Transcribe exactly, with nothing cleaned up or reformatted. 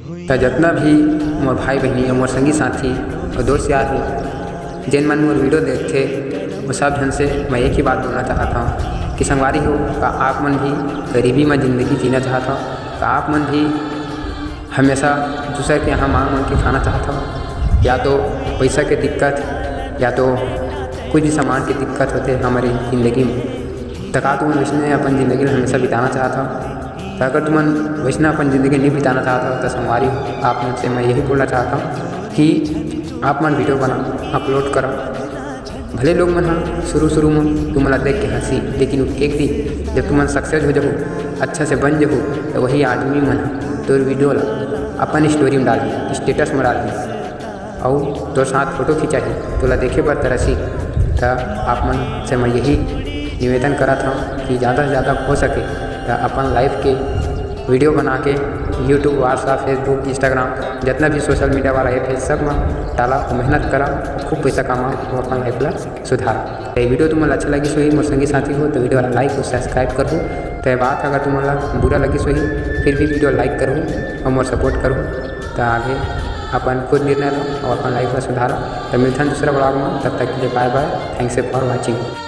त जतना भी मोर भाई बहिनी अउ मोर संगी साथी अउ दोस्त यार हो, जेन मन मोर वीडियो देखथे, वो सब झन से मैं एक ही बात बोलना चाहत हूँ कि संगवारी हो, का आप मन भी गरीबी में ज़िंदगी जीना चाहत हो? का आप मन भी हमेशा दूसर के यहाँ मांग मांग के खाना चाहत हो? या तो पैसा के दिक्कत, या तो कुछ भी सामान के दिक्कत होथे हमारी ज़िंदगी में, त का तुमन वैसने अपन ज़िंदगी ला हमेशा बिताना चाहत हो? त अगर तुमन वैसने अपन ज़िंदगी नहीं बिताना चाहत हो, त संगवारी हो, आप मन से मैं यही बोलना चाहत हूँ कि आप मन वीडियो बनाओ, अपलोड करो। भले लोग मन ह शुरू शुरू में तुमन ला देख के हंसी, लेकिन एक दिन जब तुमन सक्सेस हो जाहू, अच्छा से बन जाहू, त वही आदमी मन ह तोर वीडियो ला अपन स्टोरी में डालही, स्टेटस में डालही, अउ तोर साथ फोटो खिंचाही, तोला देखे बर तरसी। त आप मन से मैं यही निवेदन करत हूँ कि ज़्यादा से ज़्यादा हो सके त अपन लाइफ के वीडियो बना के YouTube, WhatsApp, Facebook, Instagram, जितना भी सोशल मीडिया वाला ऐप है, सब में डाला, मेहनत करा, खूब पैसा कमा, वो अपन लाइफ ला सुधारा। तो ये वीडियो तुमन अच्छा लगिस होही मोर संगी साथी हो, तो वीडियो ला लाइक और सब्सक्राइब करहू। तो ये बात अगर तुमन ला बुरा लगिस होही, फिर भी वीडियो लाइक करहू और मोर सपोर्ट करहू, तो आगे अपन खुद निर्णय लो और अपन लाइफ ला सुधारो। तो मिलथन दूसरा ब्लॉग में, तब तक के लिए बाय बाय, thanks for watching।